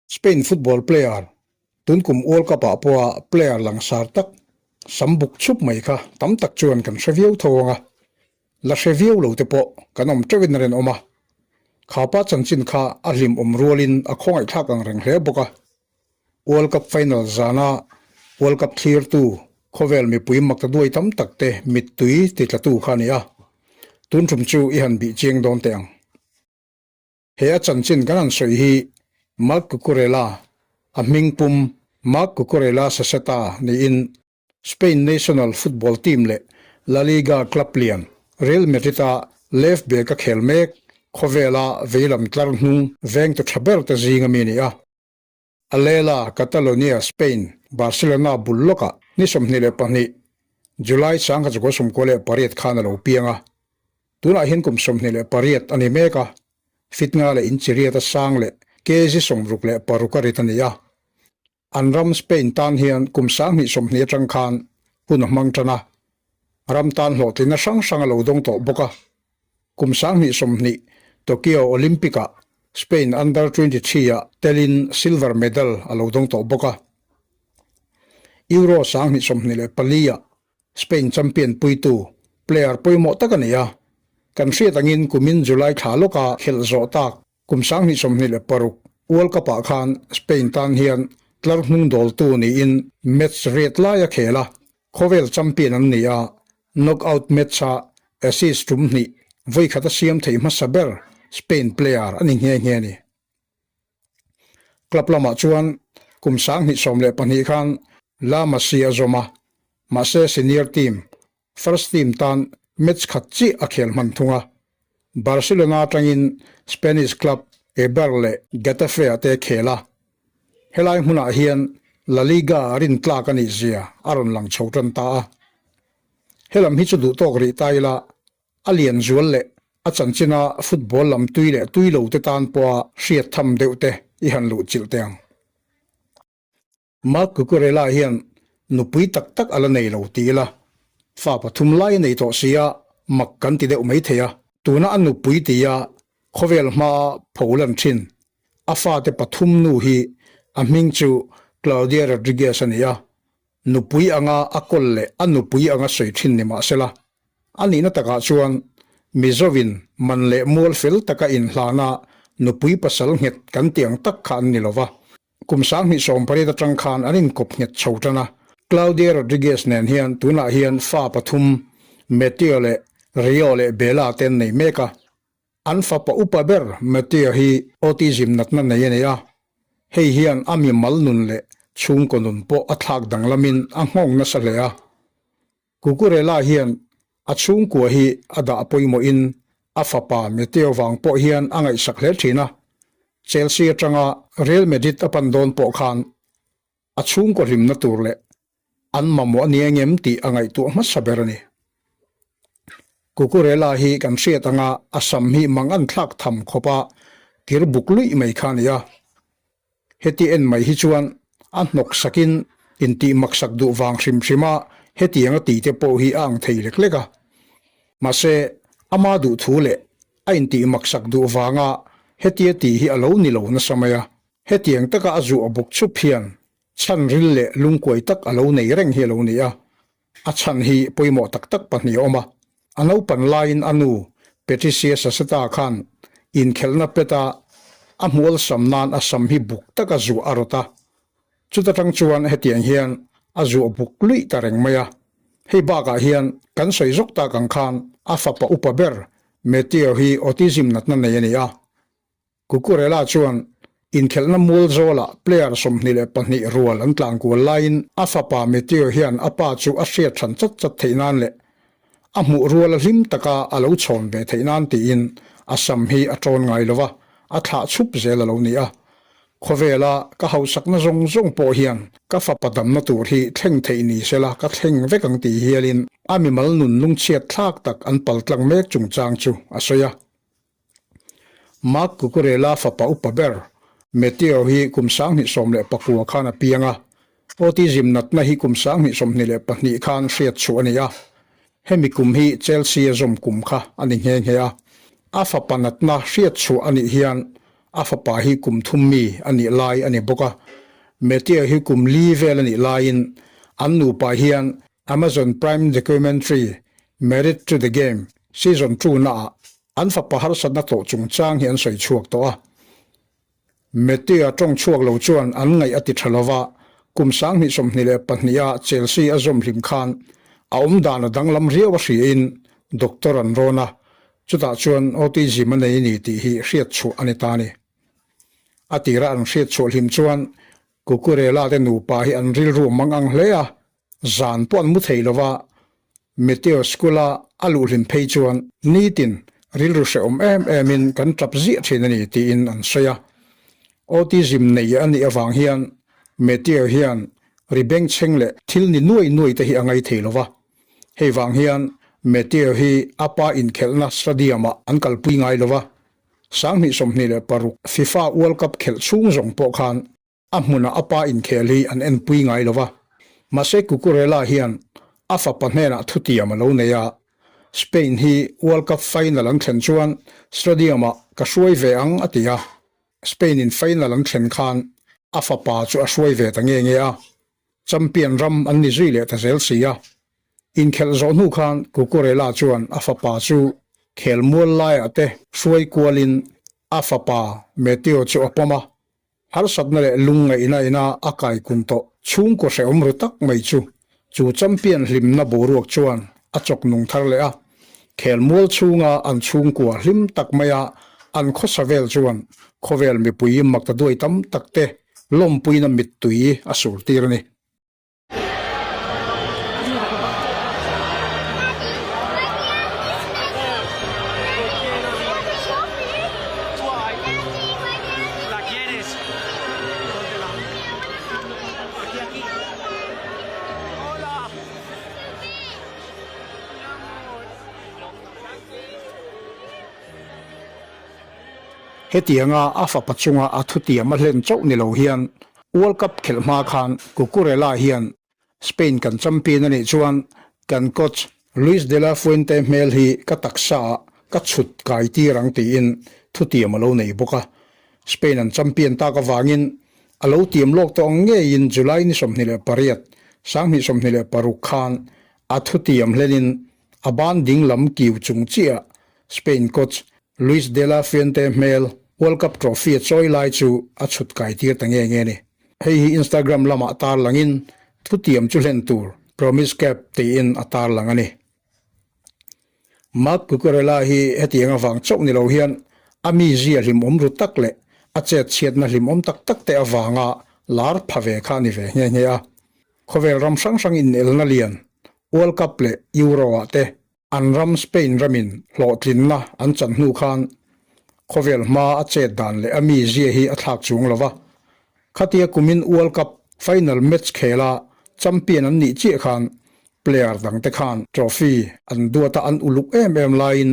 Spain football player, tun kum World Cup ah pawha player langsar tak sam buk chhup mai kha tam tak chuan kan hre viau tho ang a, la hre viau lo te pawh kan awm teuhin a rinawm a. Khapa chanchin kha a hlimawm rualin a khawngaihthlak ang reng hle bawk a. World Cup final zana World Cup thlirtu khawvel mipui makta duai tam tak te mittui titlatu kha a ni a, tun tum chu i han bih chiang dawn teh ang. He a chanchin kan han sawi hi Marc Cucurella, a hming pum Marc Cucurella Saseta niin Spain national football team leh La Liga club lian Real Madrid-a left back a khel mek, khawvela veilam tlar hnung vengtu tha ber te zing a mi a ni a. Alella, Catalonia, Spain, Barcelona bul lawkah ni 22, July 1998 khan a lo piang a. Tunah hian kum 28 a ni mek a, fit nga leh inchi riat a sang leh kg 66 a rit a ni a. An ram Spain tan hian kum 2020 atang khan hun a hmang tan a, ram tan hlawhtlinna hrang hrang a lo dawng tawh bawk a. Kum 2020 Tokyo Olympic-ah Spain Under 23 ah telin silver medal a lo dawng tawh bawk a. Euro 2024 ah Spain champion puitu player pawimawh tak a ni a. Kan hriat angin kumin July thla lawka khelh zawh tak kum 2026 World Cup ah khan Spain tan hian tlar hnung dawltu niin match riat lai a khel a. Khawvel champion an ni a, knockout match-a assist tum hnih vawi khat a siam theih hmasa ber Spain player a ni nghe nghe a ni. Club lamah chuan kum 2012 khan La Masia a zawm a, mahse senior team first team tan match khat chiah a khel hman thung a. Barcelona atangin Spanish club Eibar leh Getafe ah te a khel a, Helai hmunah hian La Liga a rintlak a nih zia a rawn lang chho tan ta a. Helam hi chu duh tawk rih ta ila, a lian zual leh a chanchina football lam tui leh tui lo te tan pawha hriat tham deuh te i han luh chilh teh ang. Marc Cucurella hian nupui tak tak a la nei lo ti ila, fa pathum lai a nei tawh si a, mak kan ti deuh mai thei a. Tuna a nupui tia khawvel hmaa pho lan thin A fate pathum nu hi a hming chu Claudia Rodriguez a ni a, nupui anga a kawl leh a nupui anga sawi thin ni mah sela, a nihna takah chuan Mizovin man leh mual fel taka inhlana nupui pasal nghet kan tih ang tak kha an ni lova. Kum 2018 atang khan an inkawp nghet chho tan a, Claudia Rodriguez nen hian tunah hian fa pathum Mateo leh Rio leh Bella te an nei mek a. An fapa upa ber Mateo hi autism natna nei a ni a, hei hian a mimal nun leh chhungkaw nun pawh a thlak danglamin a nghawng nasa hle a. Cucurella hian a chhungkua hi a dah pawimawhin a fapa Mateo vang pawh hian a ngaihsak hle thin a, Chelsea atanga Real Madrid a pan dawn pawh khan a chhungkaw hlimna tur leh an mamawh a ni engem tih a ngaihtuah hmasa ber a ni. Cucurella hi kan hriat anga a sam hi mang an thlak tham khawp a, kir buk luih mai kha a ni a. Heti en mai hi chuan a hnawk sakin intih maksak duh vang hrim hrim a hetiang a tih te pawh hi a ang thei lek lek a. Mahse, ama duh thu leh a intih maksak duh vanga hetia tih hi a lo ni lo nasa mai a. Hetiang taka a zuah buk chup hian chhan ril leh lungkuai tak a lo nei reng hi a lo ni a, a chhan hi pawimawh tak tak pahnih a awm a. A naupan laiin a nu Patricia Saseta khan inkhelhna pet a a hmualsam nan a sam hi buk taka zuah a rawt a, chuta tang chuan hetiang hian a zuah buk luih ta reng mai a. Hei bakah hian kan sawi zawk tak ang khan a fapa upa ber Mateo hi autism natna nei a ni a, Cucurella chuan inkhelhna mual zawlah player 22 rual an tlankual laiin a fapa Mateo hian a pa chu a hriat hran chat chat theih nan leh a hmuh ruala hlim taka a lo chhawn ve theih nan tiin a sam hi a tawn ngai lo va, a thlah chhup zel a lo ni a. Khawvela ka hausakna zawng zawng pawh hian ka fapa damna tur hi thleng theih ni sela ka thleng vek ang tih hialin a mimal nun lungchhiat thlak tak an paltlang mek chungchang chu a sawi a. Marc Cucurella fapa upa ber, Mateo hi kum 2019 khan a piang a, autism natna hi kum 2022 khan hriat chhuah a ni a, hemi kum hi Chelsea a zawm kum kha a ni nghe nghe a. A fapa natna hriat chhuah a nih hian. A fapa hi kum thum mi a nih lai a ni bawk a. Mateo hi kum li vel a nih laiin an nupa hian Amazon Prime documentary Married to the Game season 2 naah an fapa harsatna tawh chungchang hi an sawi chhuak tawh a. Mateo tawng chhuak lo chuan an ngaih a ti tha lova, kum 2022 a Chelsea a zawm hlim khan a awm dan a danglam riau a hriain doctor an rawn a, chutah chuan autism a nei a ni tih hi hriat chhuah a ni ta a ni. A tira an hriat chhuah hlim chuan Cucurella te nupa hi an rilru mang ang hle a, zan pawh an mu thei lova, Meteo School-a a luhhlim phei chuan nitin rilru hrehawm em emin kan tap ziah thin a ni tiin an sawi a. Autism nei a nih avang hian Meteo hian ri bengchheng leh thil ni nuai nuai te hi a ngai thei lova. Hei vang hian Meteo hi a pa inkhelhna stadium-ah an kalpui ngai lova. 2026 FIFA World Cup khelh chhung zawng pawh khan A hmunah a pa inkhel hi an enpui ngai lo va, mahse Cucurella hian a fapa hnenah thutiam a lo nei a, Spain hi World Cup final an thlen chuan stadium-ah ka hruai ve ang a ti a, Spain in final an thlen khan a fapa chu a hruai ve ta nge nge a, champion ram an ni zui leh ta zel si a. Inkhelh zawh hnu khan Cucurella chuan a fapa chu khelmual laiah te hruai kualin a fapa Mateo chu a pawm a, Harsatna leh lungngaihna ina a kai kun tawh chhungkaw hrehawm ru tak mai chu chu champion hlimna boruak chuan a chawk nung thar leh a. Khelmual chhunga an chhungkua hlim tak maia an khawsa vel chuan khawvel mipui maktaduai tam tak te lawmpuina mittui a sur tir a ni. Hetianga a fapa chunga a thutiam a hlen chauh ni lo hian World Cup khelh hma khan Cucurella hian Spain kan champion a nih chuan kan coach Luis de la Fuente hmel hi ka taksa ah ka chhut kai tir ang tiin thutiam a lo nei bawk a. Spain an champion tak avangin a lo tiam lawk tawh ang ngeiin July ni 28, 2026 khan a thutiam hlenin a ban dinglam kiu chung chiah Spain coach Luis de la Fuente hmel World Cup trophy a chawi lai chu a chhut kai tir ta nge nge a ni. Hei hi Instagram lamah tar langin thutiam chu hlen tur Promise Cap tiin a tar lang a ni. Marc Cucurella hi hetiang avang chauh ni lo hian a mizia hlimawm ru tak leh a chet chhiatna hlimawm tak tak te avanga lar pha ve kha a ni ve nghe nghe a. Khawvel ram hrang hrang inelna lian World Cup leh Euro ah te An ram Spain ramin hlawhtlinna an chan hnu khan khawvel hma a chet dan leh a mizia hi a thlak chuang lo va. Khatia kumin World Cup final match khela champion an nih chiah khan player dangte khan trophy an duat a an uluk em em laiin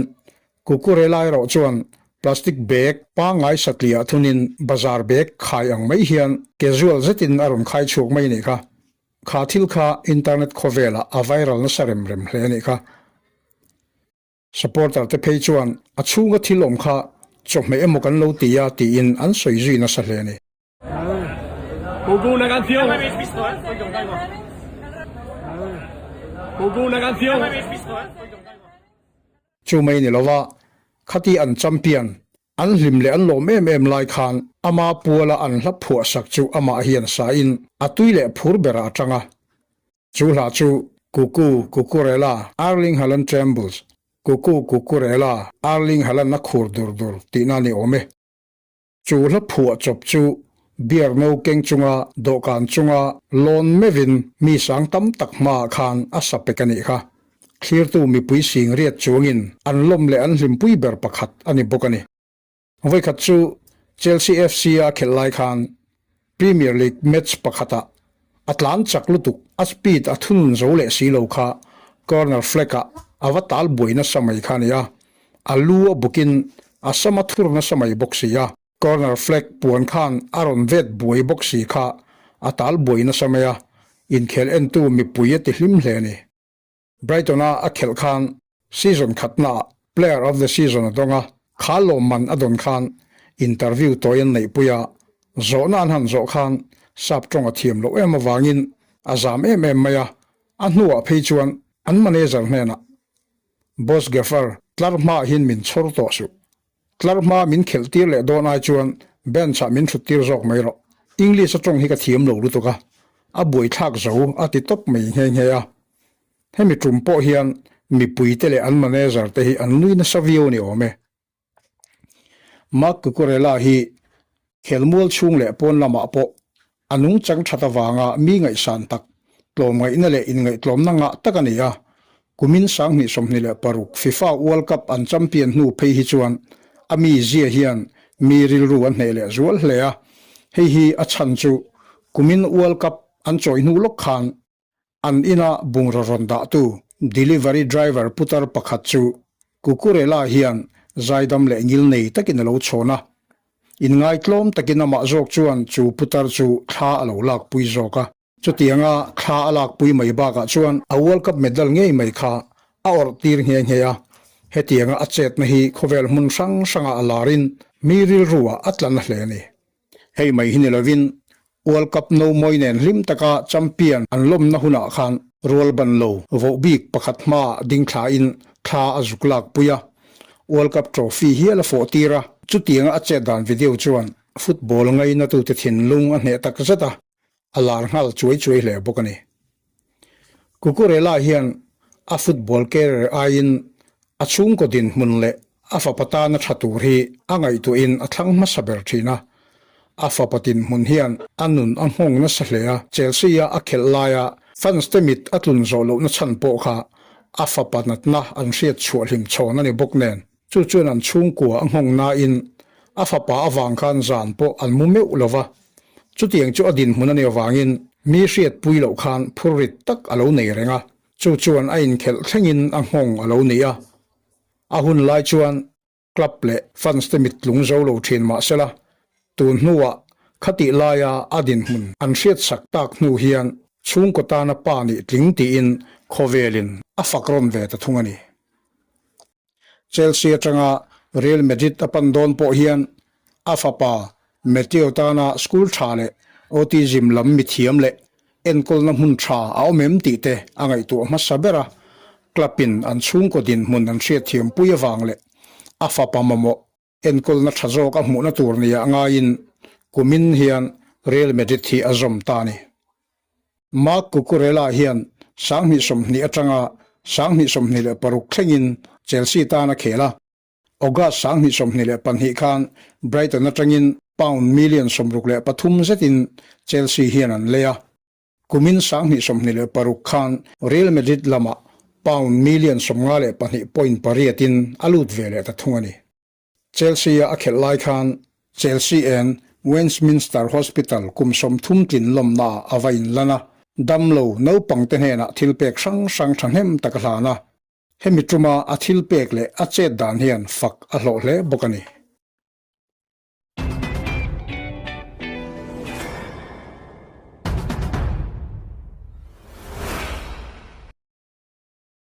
Cucurella erawh chuan plastic bag pangngai satliah thunin bazar bag khai ang mai hian casual zetin a rawn khai chhuak mai a nih kha. Kha thil kha internet khawvelah a viral nasa rem rem hle a nih kha. Supporter te phei chuan a chhunga thil awm kha chawhmeh emaw kan lo ti a tiin an sawi zui nasa hle a ni. Chu mai ni lova khati an champion An hlim leh an lawm em em lai khan ama puala an hla phuah sak chu amah hian sain a tui leh phur berah a tang a. Chu hla chu Cuckoo Cucurella Erling Haaland Trembles, Cuckoo Cucurella Erling Haaland a khur dur dur tihna a ni awm e. Chu hla phuah chawp chu beer no keng chunga dawhkan chunga lawn meuhin mi sang tam tak hmaah khan a sa pek a nih kha. Thlirtu mipui sing riat chuangin an lawm leh an hlimpui ber pakhat a ni bawk a ni. Vawikhat chu Chelsea FC a khelh lai khan Premier League match pakhatah a tlan chak lutuk, a speed a thunun zo leh si lo kha corner flag ah a va tal buai nasa mai kha a ni a, a lu a bukin a sam a thur nasa mai bawk si a. Corner flag puan khan a rawn vet buai bawk si kha a tal buai nasa mai a, inkhel entu mipui a ti hlim hle a ni. Brighton-a a khelh khan season khatnaah Player of the Season a dawng a, kha lawmman a dawn khan. interview tawi an neihpui a, zawhna an han zawh khan sap tawng a thiam loh em avangin a zam em em mai a, a hnuah phei chuan an manager hnenah, Boss Gaffer, tlar hmaah hian min chhawr tawh suh. Tlar hma min khelh tir leh dawn ai chuan bench ah min thut tir zawk mai rawh. English a tawng hi ka thiam lo lutuk a, a buaithlak zo a ti tawp mai nghe nghe a. Hemi tum pawh hian mipui te leh an manager te hi an nui nasa viau a ni awm e. Marc Cucurella hi Khelmual chhung leh pawn lamah pawh a nungchang that avanga mi ngaihsan tak, tlawmngaihna leh inngaihtlawmna ngah tak a ni a. Kumin 2026 FIFA World Cup an champion hnu phei hi chuan a mi zia hian mi rilru a hneh leh zual hle a. Hei hi a chhan chu kumin World Cup an chawi hnu lawk khan An ina bungraw rawn dahtu delivery driver putar pakhat chu Cucurella hian zaidam leh ngil nei takin a lo chhawn a. Inngaitlawm takin amah zawk chuan chu putar chu thla a lo lakpui zawk a. Chutianga thla a lakpui mai bakah chuan a World Cup medal ngei mai kha a awrh tir nghe nghe a. Hetianga a chetna hi khawvel hmun hrang hrangah a larin mi rilruah a tla na hle a ni. Hei mai hi ni lovin World Cup no mawi nen hlim taka champion an lawmna hunah khan rual ban lo voh bik pakhat hmaah ding thlain thla a zuk lak pui a, World Cup trophy hial a fawh tir a. Chutianga a chet dan video chuan football ngainatute thinlung a hneh tak zet a, a lar nghal chuai chuai hle bawk a ni. Cucurella hian a football career aiin a chhungkaw dinhmun leh a fapa tana tha tur hi a ngaihtuahin a thlang hmasa ber thin a. A fapa dinhmun hian a nun a nghawng nasa hle a, Chelsea-a a khelh laia fans te mit a tlun zawh lohna chhan pawh kha a fapa natna an hriat chhuah hlim chhawn a ni bawk nen. Chu chuan an chhungkua a nghawng nain a fapa avang khan zan pawh an mu meuh lo va. Chutiang chu a dinhmun a nih avangin mi hriatpui loh khan phurrit tak a lo nei reng a, chu chuan a inkhelh thlengin a nghawng a lo ni a. A hun lai chuan club leh fans te mit tlung zo lo thin mah sela, tun hnuah khatih laia a dinhmun an hriatsak tak hnu hian chhungkaw tana pa nih tling tiin khawvelin a fak rawn ve ta thung a ni. Chelsea atanga Real Madrid a pan dawn pawh hian a fapa Mateo tana school tha leh autism lam mithiam leh enkawlna hmun tha a awm em tih te a ngaihtuah hmasa ber a, club in an chhungkaw dinhmun an hriatthiam pui avang leh a fapa mamawh enkawlna tha zawk a hmuhna tur nia ngaiin kumin hian Real Madrid hi a zawm ta a ni. Marc Cucurella hian 2020 atanga 2026 thlengin Chelsea tan a khel a, August 2022 khan Brighton atangin pound million 63 zetin Chelsea hian an lei a. Kumin 2026 khan Real Madrid lamah pound million 52.8 in a lut ve leh ta thung a ni. Chelsea-a a khelh lai khan Chelsea and Westminster Hospital kum 30 tlin lawmnaah a va inlan a, damlo naupangte hnenah thilpek hrang hrang thahnem tak a hlan a. Hemi tuma a thilpek leh a chet dan hian fak a hlawh hle bawk a ni.